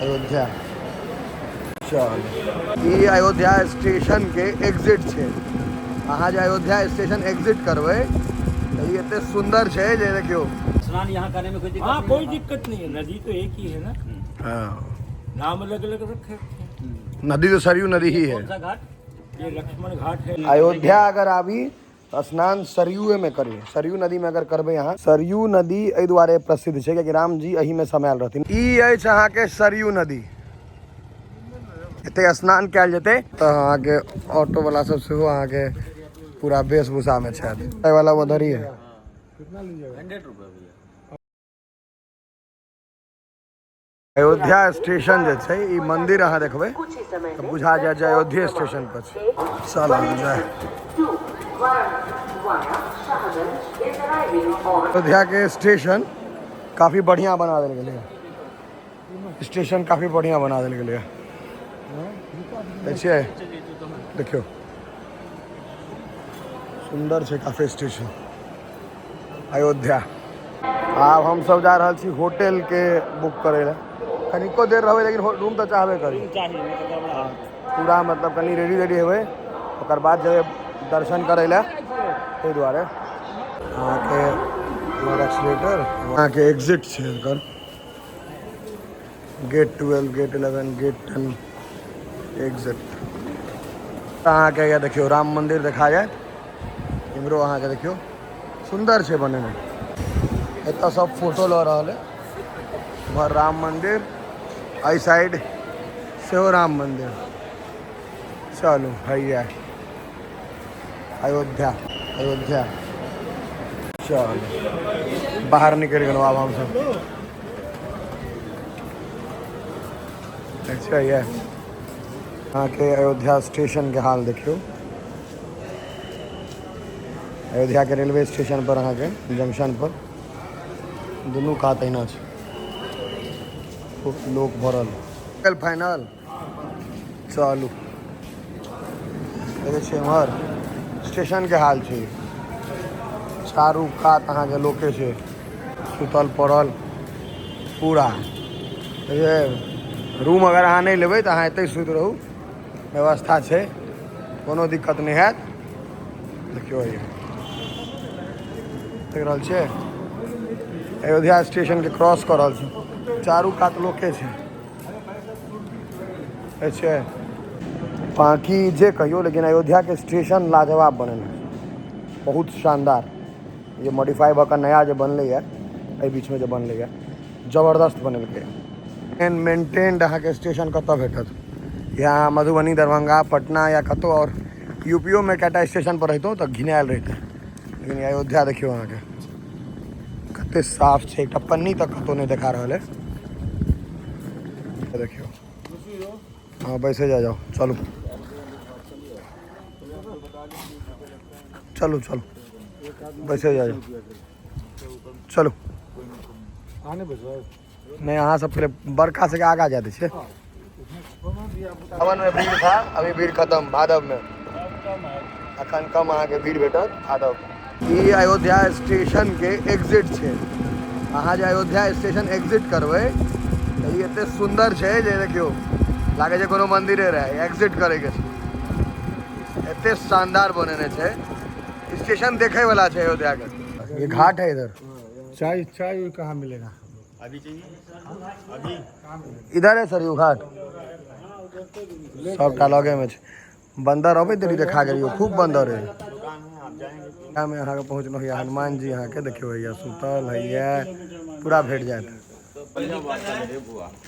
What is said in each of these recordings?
अयोध्या। चल, ई अयोध्या स्टेशन के एग्जिट छै। अहाँ जे अयोध्या स्टेशन एग्जिट करबै तऽ ई एते सुंदर छै जे देखियौ। स्नान यहाँ करने में कोई दिक्कत हाँ, नहीं कोई होगा। दिक्कत नहीं है। नदी तो एक ही है ना। नाम अलग अलग रखे हैं। नदी तो सरयू नदी ही है। कौन सा घाट? ये लक्ष्मण घाट है। अयोध्या अगर आबी तऽ स्नान सरयूए में करी। सरयू नदी में अगर करबै अहाँ, सरयू नदी एहि दुआरे प्रसिद्ध छै कियाकि राम जी एही में समायल रहथिन। ई अछि अहाँके सरयू नदी। एते स्नान कयल जेतै तऽ अहाँके ऑटो वाला सब सेहो अहाँके पूरा वेशभूषा में छथि। एहि वाला उधर ही है। 100 रुपये भैया। अयोध्या स्टेशन जे छै, ई मंदिर अहाँ देखबै तऽ बुझा जायत जे अयोध्ये स्टेशन पर छै। चल जाय। अयोध्या के स्टेशन काफी बढ़िया बना देल गेलै। स्टेशन काफी बढ़िया बना देल गेलै। देखिए, देखियौ, सुंदर छै काफी स्टेशन अयोध्या। आब हम सब जा रहल छी होटल के बुक करै लए। कनिको देर रहबै, लेकिन रूम तऽ चाहबे करी। चाहिए, नहीं तो गड़बड़ा। पूरा मतलब कनि रेडी रेडी हेबै, ओकर बाद जेबै दर्शन करै लए। ताहि दुआरे अहाँके हमर एक्सीलेटर अहाँके एग्जिट छै एकर। Gate 12, gate 11, gate 10, exit. अहाँके या देखियौ, राम मंदिर देखा जायत इम्हरो। अहाँके देखियौ, सुन्दर छै बनेने। एतऽ सब फोटो लऽ रहल है। उम्हर राम मंदिर, एहि साइड सेहो राम मंदिर। चलू, हैया अयोध्या, अयोध्या। चलू, बाहर निकलि गेलहुँ आब हमसब। अच्छा, ये अहाँके अयोध्या स्टेशन के हाल देखियौ। अयोध्या के रेलवे स्टेशन पर अहाँके जंक्शन पर दुनू कात अहिना छै, खूब लोक भरल। फाइनल चलू। देखै छियै, एम्हर स्टेशन के हाल छै। चारू कात अहाँके लोके छै सुतल पड़ल पूरा। रूम अगर अहाँ नहि लेबै तऽ अहाँ एतहि सुति रहू, व्यवस्था छै, कोनो दिक्कत नहि हैत। देखियौ, हैया देख रहल छियै, अयोध्या स्टेशनके क्रॉस कऽ रहल छी। चारू कात लोके छै। छै बाँकी जे कहियौ, लेकिन अयोध्याके स्टेशन लाजवाब बनल है, बहुत शानदार। जे मॉडिफाई भऽ कऽ नया जे बनलैए, एहि बीचमे जे बनलैए, जबरदस्त बनेलकै। एहन मेंटेन्ड अहाँके स्टेशन कतऽ भेटत? या अहाँ मधुबनी, दरभंगा, पटना या कतहु आओर यूपीओमे कएटा स्टेशन पर रहितहुँ तऽ घिनायल रहितै। लेकिन अयोध्या देखियौ अहाँके कते साफ छै, एकटा पन्नी तक कतहु नहि देखा रहल है। देखियौ। हाँ, बैसे जा जाओ। चलू चलू चलू, बैसे जा जाओ, चलू। नहीं, अहाँ सब पहिले बड़का सबके आगा जा दै छै। सावन में भीड़ था, अभी भीड़ खत्म। भादव में अखन कम अहाँके भीड़ भेटत भादव। ई अयोध्या स्टेशन के एग्जिट छै। अहाँ जे अयोध्या स्टेशन एग्जिट करबै तऽ ई एते सुंदर छै जे देखियौ, लागै छै कोनो मंदिरे रहै। एग्जिट करैके छै, एते शानदार बनेने छै। स्टेशन देखै वाला छै अयोध्या के। ये घाट है इधर। चाय, चाय कहाँ मिलेगा? अभी चाहिए अभी? इधर है सरयू घाट। सबटा लगे में छै। बंदर अबै देरी देखा गेलियो, खूब बंदर है। दुकान है, आप जाएंगे। में अहाँके पहुँचलहुँ। हैया हनुमान जी अहाँके देखियौ, हैया सुतल हैया, पूरा भेट जायत।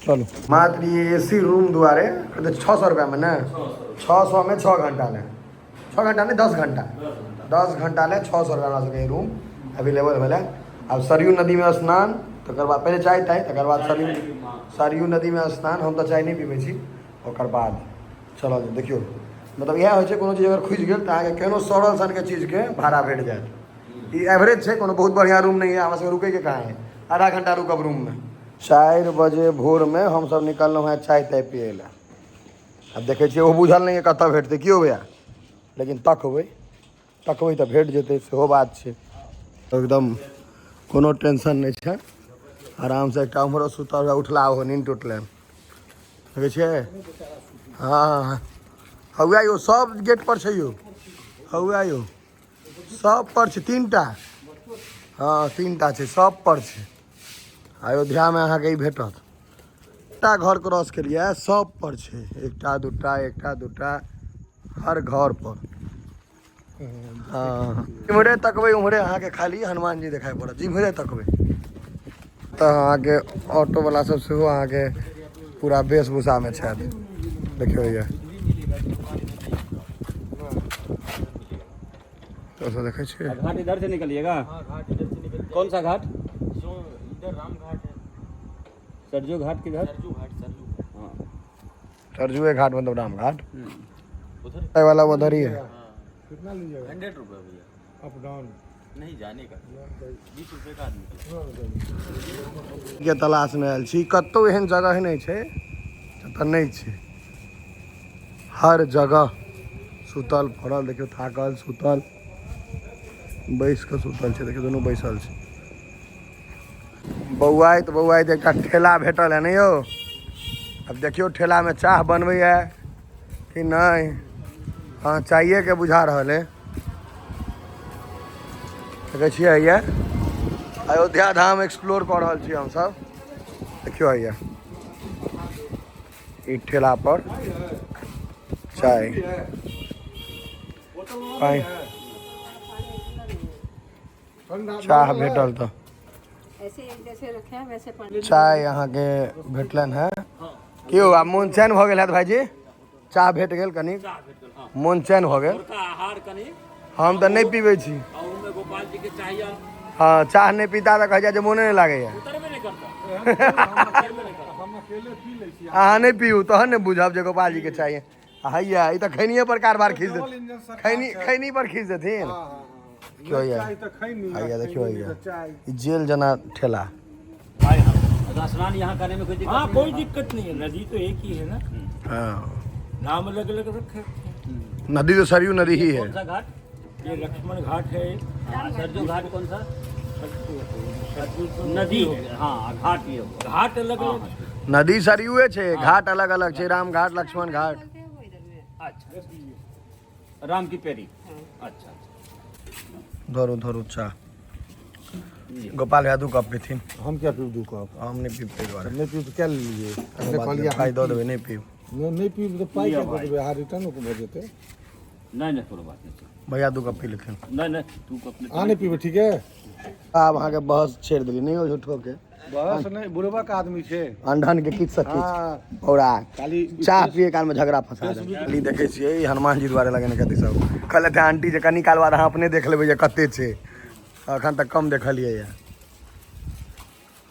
चलू, मात्र ई एसी रूम दुआरे 600 रुपयामे ने, 600मे 6 घंटा ले, 6 घंटा नहि, 10 घंटा, 10 घंटा ले 600 रुपया हमरा सबके रूम अवेलेबल भेलै। आब सरयू नदीमे स्नान, तकर बाद पहिले चाय ताय, तकर बाद सरयू सरयू नदीमे स्नान। हम तऽ चाय नहि पीबै छी। ओकर बाद चलल। देखियौ, मतलब इएह होइ छै, कोनो चीज अगर खुजि गेल तऽ अहाँके केहनो सड़ल सनके चीजके भाड़ा भेट जायत। ई एवरेज छै, कोनो बहुत बढ़िआँ रूम नहि है। हमरा सबके रुकैके कहाँ है? आधा घंटा रुकब रूममे। 4 बजे भोरमे हमसब निकललहुँ हेँ चाय ताय पियै लए। आब देखै छियै, ओ बुझल नहि यऽ कतऽ भेटतै केओ भैया, लेकिन तकबै तकबै तऽ भेट जेतै, सेहो बात छै। एकदम कोनो टेंशन नहि छै, आरामसँ। एकटा उम्हरो सुतल उठला, ओहो नींद टूटलनि। देखै छियै? हँ, हौआ यौ, सब गेट पर छै यौ। हौआ यौ, सब पर छै 3टा। हँ, 3टा छै, सब पर छै। अयोध्यामे अहाँके ई भेटत। एकटा घर क्रॉस केलियै, सब पर छै। एकटा, दूटा, एकटा, दूटा, हर घर पर। हँ, इम्हरे तकबै उम्हरे अहाँके खाली हनुमान जी देखाइ पड़त, जिम्हरे तकबै। तऽ अहाँके ऑटो वाला सब सेहो अहाँके पूरा वेशभूषामे छथि। देखियौ, ये तो सब देखै छियै। घाट इधर से निकलिएगा। हाँ, घाट इधर से निकल। कौन सा घाट? जो इधर राम घाट है। सरजू घाट किधर? सरजू घाट, सरजू। हाँ। सरजुए घाट मतलब राम घाट। उधर। वाला उधर ही है। कितना लीजिएगा? 100 रुपये भैया। Up down? नहीं, जाने का 20 रुपये का आदमी। के तलाशमे आयल छी। कतहु एहन जगह नहि छै जतऽ नहि छै। हर जगह सुतल पड़ल देखियौ, थाकल सुतल, बैस कऽ सुतल छै। देखियौ, दुनू बैसल छै। बौआइत बौआइत एकटा ठेला भेटल है ने यौ। आब देखियौ, ठेलामे चाह बनबैए कि नहि। हँ, चायके बुझा रहल है। देखै छियै, हैया अयोध्या धाम एक्सप्लोर कऽ रहल छी हमसब। देखियौ, हैया ई ठेला पर चाय, पानि, चाह भेटल तऽ ऐसे जैसे रखे हैं वैसे पानी। चाय अहाँके भेटलनि है। की यौ, आब मोन चैन भऽ गेल हैत भाईजी? चाह भेट गेल कनि। चाह भेट गेल, हाँ। मोन चैन भऽ गेल। का आहार कनि। हम तऽ नहि पीबै छी। और उनमें गोपाल जी के चाहिए। हँ, चाह नहि पीता तऽ कहै छै जे मोने नहि लागैया। उतरबे नहीं करता, उतरबे नहीं करता। हम अकेले पी लै छी। अहाँ नहि पीबू तहन ने बुझब जे गोपाल जी के चाहिए। आ हैया ई तऽ खैनिये पर कारबार खींच डबल देथिन। इंजन सरकार खैनी छै। खैनी पर खींच देथिन। हाँ, हाँ, हाँ। क्यों यार? चाय तऽ खैनी। हैया देखियौ, हैया चाय। ई जेल जना ठेला। अगर स्नान यहाँ करने में कोई दिक्कत हाँ, नहीं? कोई दिक्कत नहीं है। नदी तो एक ही है ना। हाँ। नाम अलग अलग रखे हैं। नदी तो सरयू नदी ही है। कौन सा घाट? ये लक्ष्मण घाट है। हाँ, सरजू घाट कौन सा? सरजू तो नदी हो गया, हाँ, घाट ये हो गया। घाट अलग अलग है। नदी सरयूए छै, घाट अलग अलग छै। राम घाट, लक्ष्मण घाट। बोलते हैं वो इधर में। अच्छा, राम की पेरी। अच्छा अच्छा। धरू धरू चाह। गोपाल भैया 2 कप पीथिन। हम क्या पीब 2 कप? हम नहि पीब ताहि दुआरे। नहि पीब तऽ क्या लेलियै? कोनो बात नहि, पाइ दऽ देबै, नहि पीब। नहि, नहि पीब तऽ पाइ लिअ क्या दऽ भाइ। देबै? अहाँ रिटर्न भऽ जेतै। नहीं नहीं, कोनो बात नहीं। भैया 2 कप पी लेथिन। नहीं नहीं, तू अपने अहाँ नहि पीबै, ठीक है। आब अहाँके बहस छेड़ देली नहि हो झूठो के। बस नहि, बुढ़बक आदमी छै। अंधन के किछु से किछु। हाँ। औरा खाली चाह पिए काल में झगड़ा फंसा देल। खाली देखै छियै, ई हनुमान जी दुआरे लगेने कथी सब कहलथि आंटी जे कनी काल बाद अहाँ अपने देख लेबै जे कते छै। अखन तक कम देखलियै ये।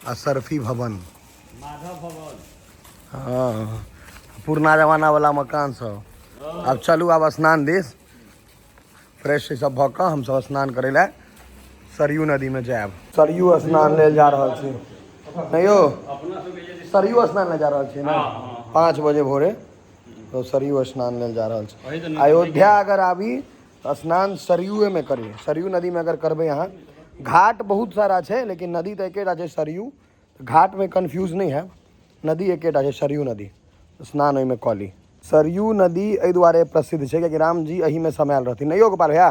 असरफी भवन। माधव भवन। हँ, पुरना जमाना वाला मकान सब। आब चलू, आब स्नान दिस। फ्रेश सब भऽ कऽ हमसब स्नान करै लए सरयू नदीमे जायब। सरयू स्नान लेल जा रहल छी। नहि यौ, सरयू स्नान लेल जा रहल छी ने? 5 बजे भोरे तो सरयू स्नान लेल जा रहल वही छी। तऽ। अयोध्या अगर आबी तऽ स्नान सरयूएमे करी। सरयू नदीमे अगर करबै अहाँ, घाट बहुत सारा छै लेकिन नदी तऽ एकेटा छै सरयू। घाटमे कन्फ्यूज नहि हैब, नदी एकेटा छै सरयू नदी। स्नान ओहिमे कऽ ली। सरयू नदी एहि दुआरे प्रसिद्ध छै कियाकि रामजी एहिमे समायल रहथिन। नहि यौ गोपाल भैया?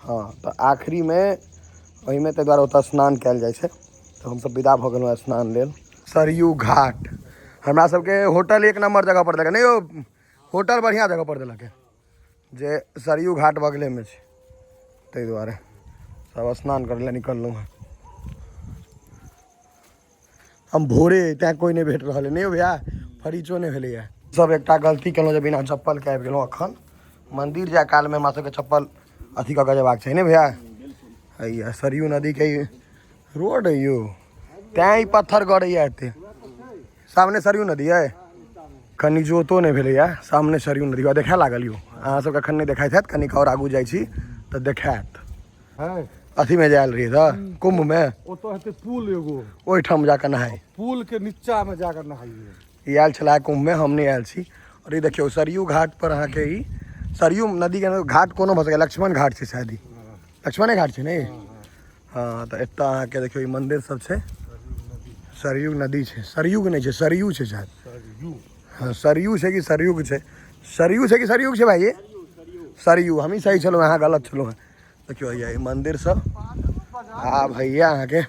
हँ, तऽ आखिरीमे ओहिमे, ताहि दुआरे ओतऽ स्नान कयल जाइ छै। तऽ हमसब विदा भऽ गेलहुँ स्नान लेल सरयू घाट। हमरा सबके होटल एक नंबर जगह पर देलक। नहि यौ, होटल बढ़िआँ जगह पर देलक जे सरयू घाट बगलेमे छै। ताहि दुआरे सब स्नान करै लए निकललहुँ हँ हम भोरे, तैँ कोइ नहि भेट रहल है। नहि यौ भैया, फरीचो नहि भेलैए। सब एकटा गलती केलहुँ जे बिना चप्पलके आबि गेलहुँ। अखन मन्दिर जाय कालमे हमरा सबके चप्पल अथी कऽ के जेबाक छै ने भैया? हैया सरयू नदीके ई रोड है यौ, तैँ ई पत्थर गड़ैया एते। सामने सरयू नदी अइ। कनि जोतो नहि भेलैया। सामने सरयू नदी देखाय लागल यौ। अहाँ सबके एखन नहि देखाइत हैत, कनिक आओर आगू जाइ छी तऽ देखायत। है। अथीमे जायल रहियै तऽ कुम्भमे। ओतऽ हेतै पुल एगो। ओहिठाम जाकऽ नहाय। पुल के नीचा में जाकर नहाइए। ई आयल छलै कुम्भमे, हम नहि आयल छी। आओर ई देखियौ, सरयू घाट पर अहाँके ई सरयू नदीके घाट कोनो भऽ सकैए। लक्ष्मण घाट छै शायद। ई लक्ष्मणे घाट छै ने? हँ, तऽ एतऽ अहाँके देखियौ, ई मन्दिर सब छै। सरयू नदी छै। सरयुग नहि छै, सरयू छै शायद। हँ, सरयू छै कि सरयुग छै? सरयू छै कि सरयुग छै भाई? सरयू। हमही सही छलहुँ, अहाँ गलत छलहुँ हँ। देखियौ भैया, ई मंदिर सब आ भैया अहाँके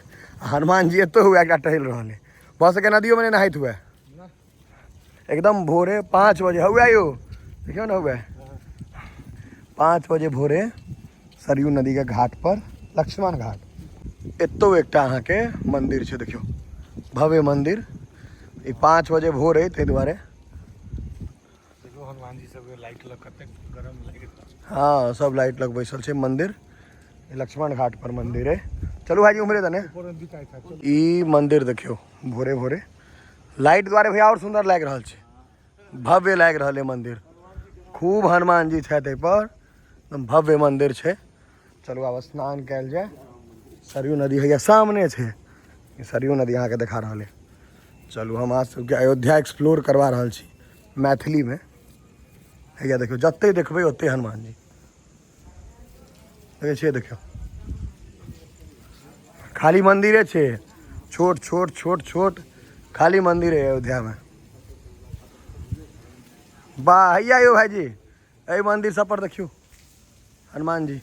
हनुमान जी एतो हुए एकटा टहलि रहल है। भऽ सकै नदियोमे नहि नहाइत हुए। एकदम भोरे 5 बजे हुए यौ, देखियौ ने हुए 5 बजे भोरे सरयू नदीके घाट पर, लक्ष्मण घाट। एतो एकटा अहाँके मंदिर छै, देखियौ भव्य मंदिर। ई 5 बजे भोर है, ताहि दुआरे देखियौ हनुमान जी सबके लाइट लग कतेक गरम लागि रहल। हँ, सब लाइट लग बैसल छै। मंदिर लक्ष्मण घाट पर मंदिर है। चलू भाईजी, उम्हरे तने। ऊपर में बिकाइ था। चल। ई मंदिर देखियौ, भोरे भोरे लाइट द्वारे भैया और सुंदर लागि रहल छै, भव्य लागि रहल है मंदिर। खूब हनुमान जी छथि एहिपर, एकदम भव्य मंदिर छै। चलू आब स्नान कयल जाय। सरयू नदी हैया सामने छै, ई सरयू नदी अहाँके देखा रहल है। चलू, हम अहाँ सबके अयोध्या एक्सप्लोर करवा रहल छी मैथिलीमे। हैया देखियौ, जते देखबै ओते हनुमान जी देखै छियै। देखियौ, खाली मंदिरे छै, छोट छोट छोट छोट खाली मंदिर है अयोध्यामे। वाह, हैया यौ भाईजी, एहि मंदिर सब पर देखियौ हनुमान जी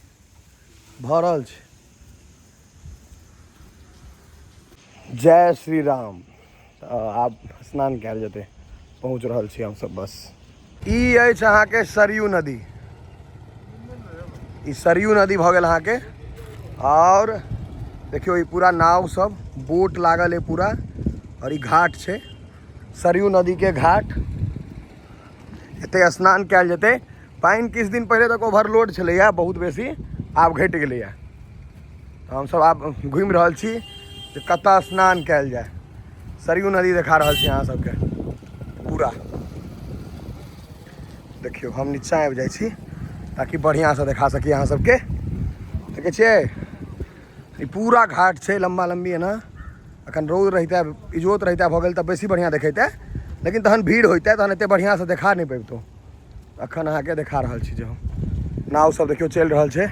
भरल छै। जय श्री राम। तऽ आब स्नान कयल जेतै। पहुँच रहल छी हमसब बस। ई अछि अहाँके सरयू नदी। ई सरयू नदी भऽ गेल अहाँके। आओर देखियौ, ई पूरा नाव सब बोट लागल है पूरा, आओर ई घाट छै, सरयू नदी के घाट। एते स्नान कयल जेतै। पानि किछु दिन पहिले तक ओवरलोड छलैया बहुत बेसी, आब घटि गेलैया। तऽ हमसब आब घुमि रहल छी जे कतऽ स्नान कयल जाय। सरयू नदी देखा रहल छी अहाँ सबके पूरा। देखियौ, हम नीचा आबि जाइ छी ताकि बढ़िआँसँ देखा सकी अहाँ सबके। देखै छियै, ई पूरा घाट छै लम्बा लम्बी एना। अखन रौद रहिते, इजोत रहिते भऽ गेल तऽ बेसी बढ़िआँ देखेतै, लेकिन तहन भीड़ होइते, तहन एते बढ़िआँसँ देखा नहि पबितहुँ। अखन अहाँके देखा रहल छी जे हम नाव सब देखियौ चलि रहल छै।